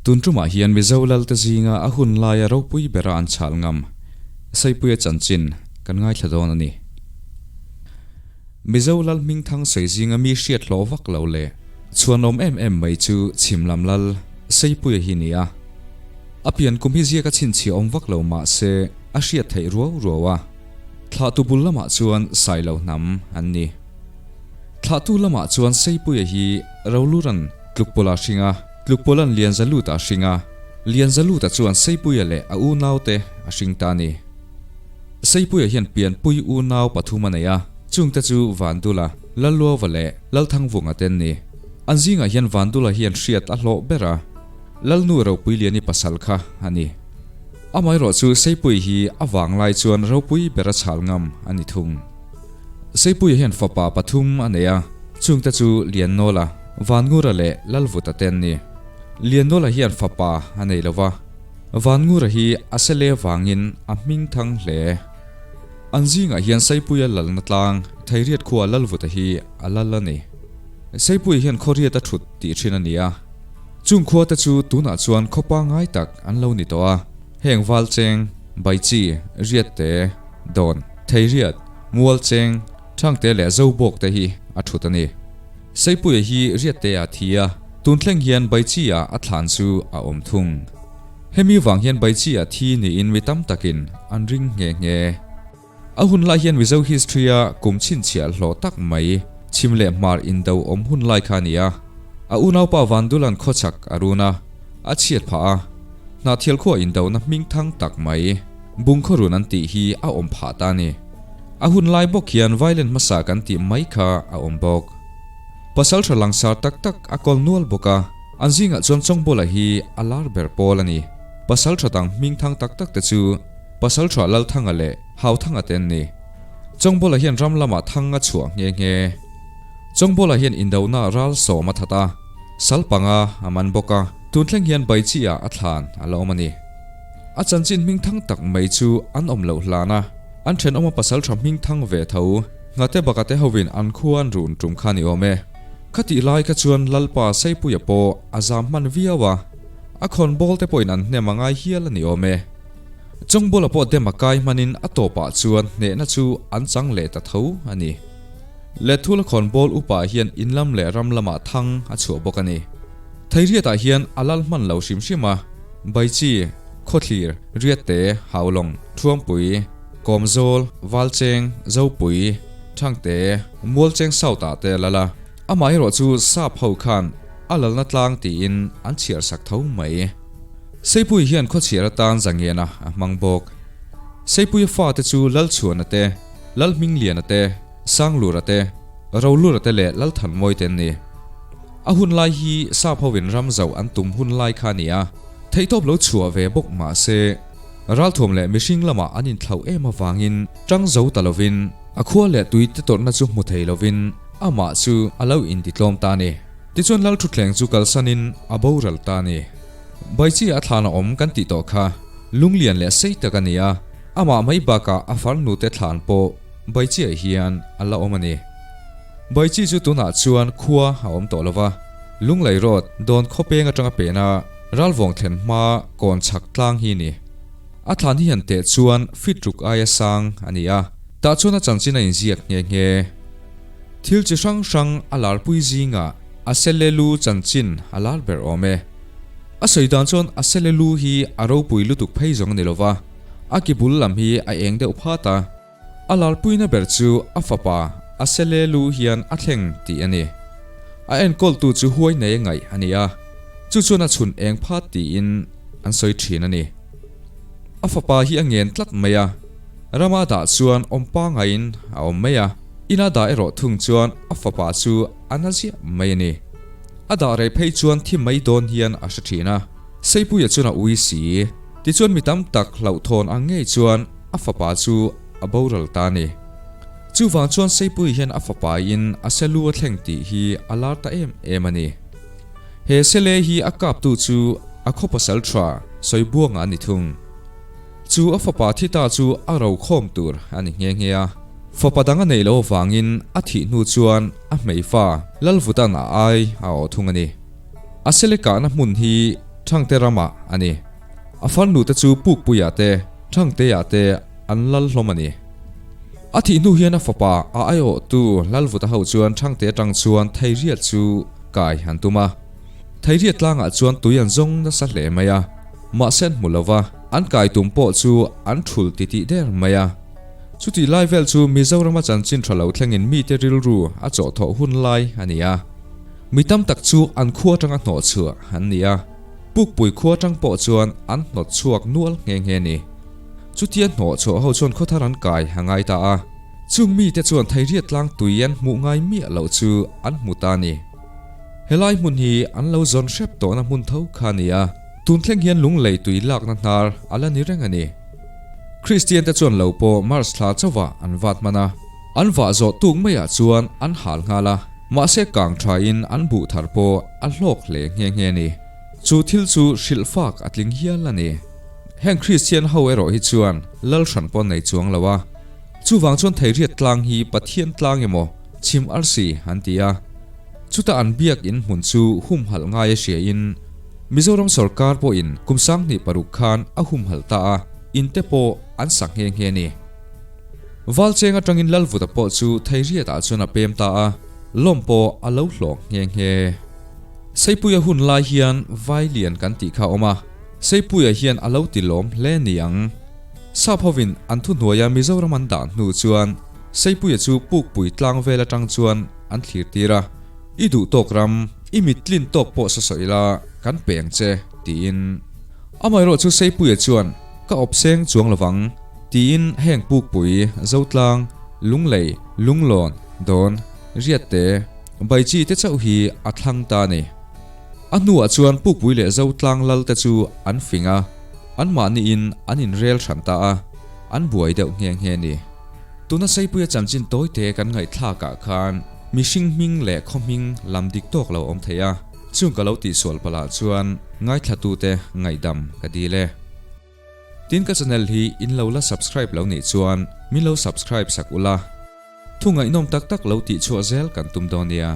Tun tumah hian Mizo Lal te zinga a hun laia ropui bera an chhal ngam Saipuia chanchin kan ngaithla dawn a ni. Mizo Lal hmingthang sawi zinga mi hriat hlawh vak lo leh chhuanawm em em mai chu Chhimlam Lal Saipuia hi ni a. A pian kum hi ziak a chhinchhiah awm vak lo mah se a hriat theih ruau ruau a. Thlahtu bul lamah chuan Sailo hnam an ni. Thlahtu lamah chuan Seipuia hi Roluran Tlukpawla hring a, Tlukpawlan Lianzaluta a hring a, Lianzaluta chuan Seipuia leh a unaute a hring ta a ni. Seipuia hian pianpui unau pathum a nei a, chungte chu Vandula, Lalluauva leh Lalthangvunga te an ni. An zingah hian Vandula hian hriat a hlawh ber a, Lalnu Ropuiliani pasal kha a ni. Amaherawh chu Seipui hi a vanglai chuan ropui ber a chhal ngam a ni thung. Seipuia hian fapa pathum a nei a, chungte chu Liannawla, Vanngura leh Lalvuta te an ni. Liannawla hian fapa a nei lo va, Vanngura hi a sele vangin a hming thang hle. An zingah hian Seipuia lalna tlang Theiriat khua Lalvuta hi a lal a ni. Seipuia hian khawriat a thut tih thin a ni a. Chung khua te chu tunah chuan khaw pangngai tak an lo ni tawh a, heng Valcheng, Baichi, Riatte, Dawn, Theiriat, Mualcheng, Thangte leh Zobawk te hi a thut a ni. Seipuia hi Riatte ah thi a, tun thleng hian Baichi ah a thlan chu a awm thung. Hemi vang hian Baichi ah thi niin mi tam takin an ring nghe nghe. A hun lai hian Mizo history-a kum chhinchhiah hlawh tak mai chhim leh hmar indo awm hun lai kha a ni a. A unaupa Vandulan khawchhak a run a, a chhiat phah a. Hnahthial khua indona hming thang tak mai Bungkhaw run an tih hi a awm phah ta a ni. A hun lai bawk hian violent hmasa kan tih mai kha a awm bawk. Pasaltha langsar tak tak a kawl nual bawk a, an zingah chuan Chawngbawla hi a lar ber pawl a ni. Pasaltha dang hming thang tak tak te chu Pasalṭha Lalthanga leh Hauthanga te an ni. Chawngbawla hian ram lamah thang a chhuah nghe nghe. Chawngbawla hian indona ral sawm a that a, sal panga a man bawk a, tun thleng hian Baichi-ah a thlan a la awm a ni. A chanchin hming thang tak mai chu an awm loh hlan a, an thenawma pasalṭha hming thang ve tho Nghate Bakate hovin an khua an run tum kha ni awm e. Khatih lai kha chuan Lalpa Seipuia pawh a zam hman viau a, a khawnbawl te pawhin an hnem a ngai hial a ni awm e. Chawngbawla pawh dem a kai hmanin a tawpah chuan hnehna chu an chang leh ta tho a ni. Lethula khawnbawl upa hian in lam leh ram lamah thang a chhuah bawk a ni. Theiriatah hian a lal hman lo hrim hrim a, Baichi, Khawthlir, Riatte, Haulawng, Thuampui, Kawmzawl, Valcheng, Zopui, Thangte, Mualcheng South ah te a lal a. Amaherawhchu sap ho khan a lalna tlang tiin an chhiar sak tho mai. Seipui hian khawchhiar atan Zangiana a hmang bawk. Seipuia fate chu Lalchhuana te, Lalhmingliana te, Sanglura te, Rolura te leh Lalthanmawi te an ni. A hun lai hi sap hovin ram zauh an tum hun lai kha a ni a, theihtawp lo chhuah ve bawk mah se, ralthuam leh mihring lamah an inthlauh em avangin tang zo ta lovin a khua leh tui te tawrhna chu hmu thei lovin amah chu a lo intitlawm ta a ni. Tichuan Lalthutthleng chu kalsanin a boral ta a ni. Baichi a thlan a awm kan tih tawh kha lunglian leh sei tak a ni a, amah mai bakah a farnu te thlan pawh Baichiah hian a la awm a ni. Baichi chu tunah chuan khua a awm tawh lo va, Lunglei Road dawn khawpeng atanga pehna ralvawng thlen hma kawn chhak tlang hi ni. A thlan hi han teh chuan feet ruk aia sang a ni a, tah chuan a chanchin a inziak nghe nghe. Thil chi hrang hrang a larpui zingah A sele lu chanchin a lar ber awm e. A sawi dan chuan a sele lu hi a ropui lutuk phei zawng a ni lova, a ki bul lam hi a eng deuh phat a. A larpuina ber chu a fapa a sele lu hian a thleng tih a ni. A enkawltu chu huai nei a ngaih a ni a, chu chuan a chhun eng phat tiin an sawi thin a ni. A fapa hi a ngen tlat mai a, rama dah chuan awm pangaiin a awm mai a, ina dah erawh thung chuan a fapa chu A na ziah mai a ni. A dah rei phei chuan thi mai dawn hian a hre thin a. Seipuia chuan a ui si. Tichuan mi tam tak hlauhthawn ang ngei chuan a fapa chu a boral ta a ni. Chuvang chuan Seipui hian a fapa in a selu a thleng tih hi a lar ta em em a ni. He sele hi a kaptu chu a khaw pasal tha Sawibuanga a ni thung. Chu a fapa thi ta chu a ro khawm tur a ni nghe nghe a. Fapa dang a neih loh avangin a thih hnu chuan a hmeifa Lalvutan a ai a awh thung a ni. A sele kahna hmun hi Thangte ramah a ni. A farnu te chu Pukpuia te, Thangtea te an lal hlawm a ni. A thih hnu hian a fapa a aiawhtu Lalvuta ho chuan Thangte atang chuan Theiriat chu kai an tum a. Theiriat tlangah chuan tui an zawng nasa hle mai a, mahse an hmu lo va, an kai tum pawh chu an thul titih der mai a. Chutih lai vel chu Mizorama chanchin tha lo thlengin mite rilru a chawhthawh hun lai a ni a. Mi tam tak chu an khua atanga hnawh chhuah an ni a, Pukpui khua atang pawh chuan an hnawt chhuak nual nghe nghe a ni. Chutia hnawh chhuah ho chuan khawthar an kai a ngai ta a, chung mite chuan Thairiat tlang tui an hmuh ngai miah loh chu an hmu ta a ni. Helai hmun hi an lo zawn hrep tawhna hmun tho kha a ni a, tun thleng hian lunglei tui lakna hnar a la ni reng a ni. Kristian te chuan lo pawh March thla chauhah an vat hman a, an vah zawh tuk maiah chuan an hal nghal a, mahse kang thain an buh thar pawh a hlawk hle nghe nghe a ni. Chu thil chu hrilh fak a tling hial a ni. Heng Kristian ho erawh hi chuan lal hran pawh nei chuang lo a, chuvang chuan Theiriat tlang hi Pathian tlang emaw chhim arsi an ti a, chuta an biak in hmun chu humhalh ngai a hria in Mizoram sorkar pawhin kum 2006 khan a humhalh ta a, in te pawh an sa nghe nghe a ni. Valcheng atangin Lalvuta pawh chu Theiriatah chuan a pem ta a, lawm pawh a lo hlawk nghe nghe. Seipuia hun lai hian Vailian kan tih kha a awm a, Seipuia hian a lo ti lawm hle ni ang. Sap hovin an thuhnuaia Mizoram an dah hnu chuan Seipuia chu Pukpui tlang vel atang chuan an thlir tir a, I duh tawk ram, i mit tlin tawk pawh sa sawi la, kan peng che, tiin. Amaherawh chu Seipuia chuan, Ka awp seng chuang lovang, tiin heng Pukpui, Zotlang, Lunglei, Lunglawn, Dawn, Riatte, Baichi te chauh hi a thlang ta a ni. A hnuah chuan Pukpui leh Zotlang lal te chu an fing a, anmahniin an inrel hran ta a, an buai deuh nghe nghe a ni. Tuna Seipuia chanchin tawite kan ngaihthlakah khan mihring hming leh khaw hming lam dik tawk lo awm thei a, chung ka lo tihsual palh ah chuan ngaithlatute ngaihdam ka dil e. Tin ka channel hi in lo la subscribe lo nih chuan min lo subscribe sak ula, thu ngaihnawm tak tak lo tihchhuah zel kan tum dawn nia.